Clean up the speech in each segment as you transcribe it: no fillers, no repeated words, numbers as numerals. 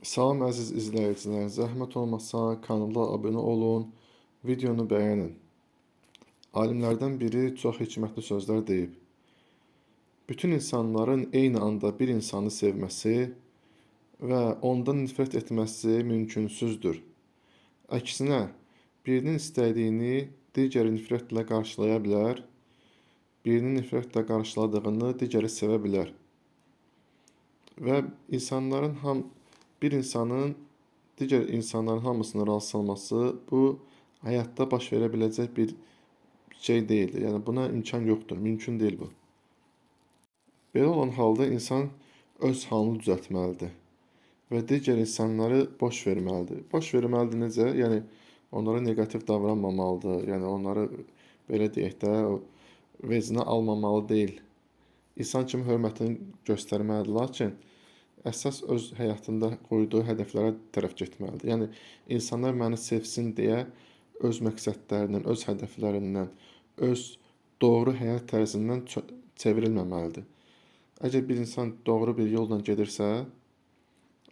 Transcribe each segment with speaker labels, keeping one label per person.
Speaker 1: Salam əziz izləyicilər, zəhmət olmasa kanala abunə olun, videonu bəyənin. Alimlərdən biri çox hikmətli sözlər deyib. Bütün insanların eyni anda bir insanı sevməsi və ondan nifrət etməsi mümkünsüzdür. Əksinə, birinin istədiyini digəri nifrətlə qarşılaya bilər, birinin nifrətlə qarşıladığını digəri sevə bilər. Və insanların bir insanın digər insanların hamısını razı salması bu həyatda baş verə biləcək bir şey deyildir. Yəni buna imkan yoxdur, mümkün deyil bu. Belə olan halda insan öz halını düzəltməlidir və digər insanları boş verməlidir. Boş verməlidir necə? Yəni onlara neqativ davranmamalıdır. Yəni onları belə deyək də, vecinə almamalı deyil. İnsan kimi hörmətini göstərməlidir. Lakin əsas öz həyatında qoyduğu hədəflərə tərəf getməlidir. Yəni insanlar məni sevsin deyə öz məqsədlərindən, öz hədəflərindən, öz doğru həyat tərzindən çevrilməməlidir. Əgər bir insan doğru bir yolla gedirsə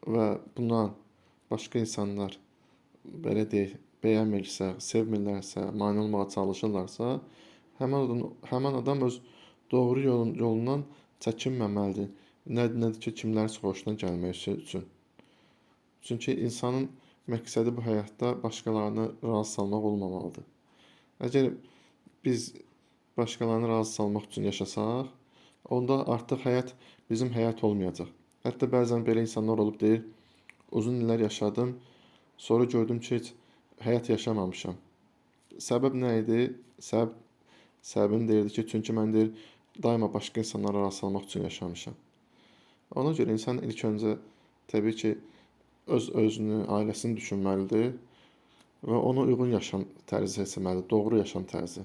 Speaker 1: və buna başqa insanlar belə deyək, bəyənmirsə, sevmirlərsə, mane olmağa çalışırlarsa, həmin adam öz doğru yolundan çəkinməməlidir. Nədir ki, kimlərsə xoşuna gəlmək üçün. Çünki insanın məqsədi bu həyatda başqalarını razı salmaq olmamalıdır. Əgər biz başqalarını razı salmaq üçün yaşasaq, onda artıq həyat bizim həyat olmayacaq. Hətta bəzən belə insanlar olub deyir, uzun illər yaşadım, sonra gördüm ki, heç həyat yaşamamışam. Səbəb nə idi? Səbəbini deyirdi ki, çünki mən deyir, daima başqa insanlara razı salmaq üçün yaşamışam. Ona görə insan ilk öncə təbii ki, öz özünü, ailəsini düşünməlidir və ona uyğun yaşam tərzi seçməlidir, doğru yaşam tərzi.